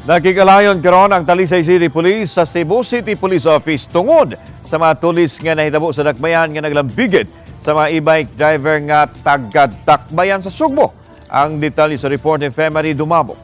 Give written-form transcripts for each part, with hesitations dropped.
Nakikalayon karon ang Talisay City Police sa Cebu City Police Office tungod sa mga tulis nga nahitabo sa dakbayan nga naglambigit sa mga e-bike driver nga taga-dakbayan sa Sugbo. Ang detalye sa report ni Femary Dumabo.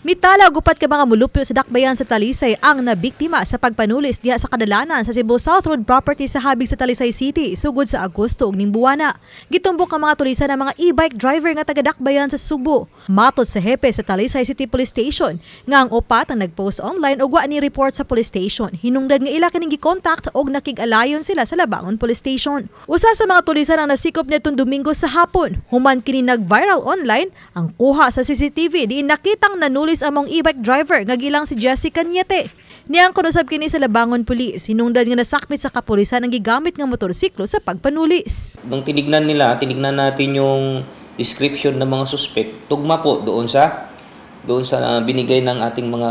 Mitala og upat ka mga mulupyo sa dakbayan sa Talisay ang nabiktima sa pagpanulis diha sa kadalanan sa Cebu South Road property sa habig sa Talisay City sugod sa Agosto ug ning buwana. Gitumbok ang mga tulisan ng mga e-bike driver nga taga dakbayan sa Sugbo. Matod sa hepe sa Talisay City Police Station nga ang upat ang nagpost online ug wa ni report sa police station. Hinungdan nga ila kining gi-contact og nakig-alayon sila sa Labangon Police Station. Usa sa mga tulisan ang nasikop nitong Domingo sa hapon. Human kini nag-viral online ang kuha sa CCTV diin nakitang nanulis among e-bike driver nga gilang si Jessica Niete. Niyang kunusab kini sa Labangon Police, hinungdan nga nasakmit sa kapulisan ang gigamit nga motorsiklo sa pagpanulis. Nung tinignan nila, tinignan natin yung description ng mga suspect, tugma po doon sa binigay ng ating mga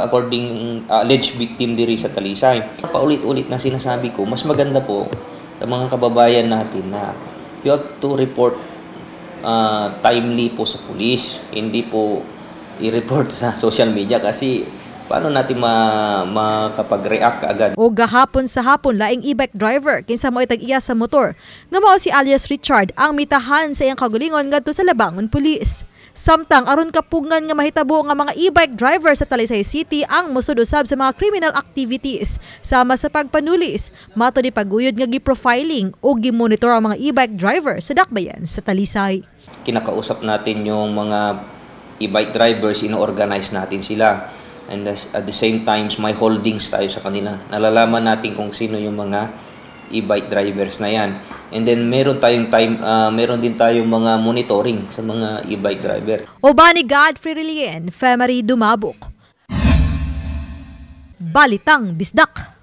according alleged victim diri sa Talisay. Paulit-ulit na sinasabi ko, mas maganda po sa mga kababayan natin na you have to report timely po sa police, hindi po i-report sa social media kasi paano natin makapag-react agad. O gahapon sa hapon, laing e-bike driver kinsa mo tag-iya sa motor nga mao si alias Richard ang mitahan sa iyang kaugalingon ngadto sa Labangon Police. Samtang aron kapugngan nga mahitabo nga mga e-bike driver sa Talisay City ang mosud usab sa mga criminal activities sama sa pagpanulis, mato ni paguyod nga gi-profiling o gi-monitor ang mga e-bike driver sa dakbayan sa Talisay. Kinakausap natin yung mga e-bike drivers, ino-organize natin sila. And at the same times, may holdings tayo sa kanila. Nalalaman natin kung sino yung mga e-bike drivers na yan. And then meron din tayong mga monitoring sa mga e-bike driver. Uban ni Godfrey Relien, Femery Dumabok. Balitang Bisdak.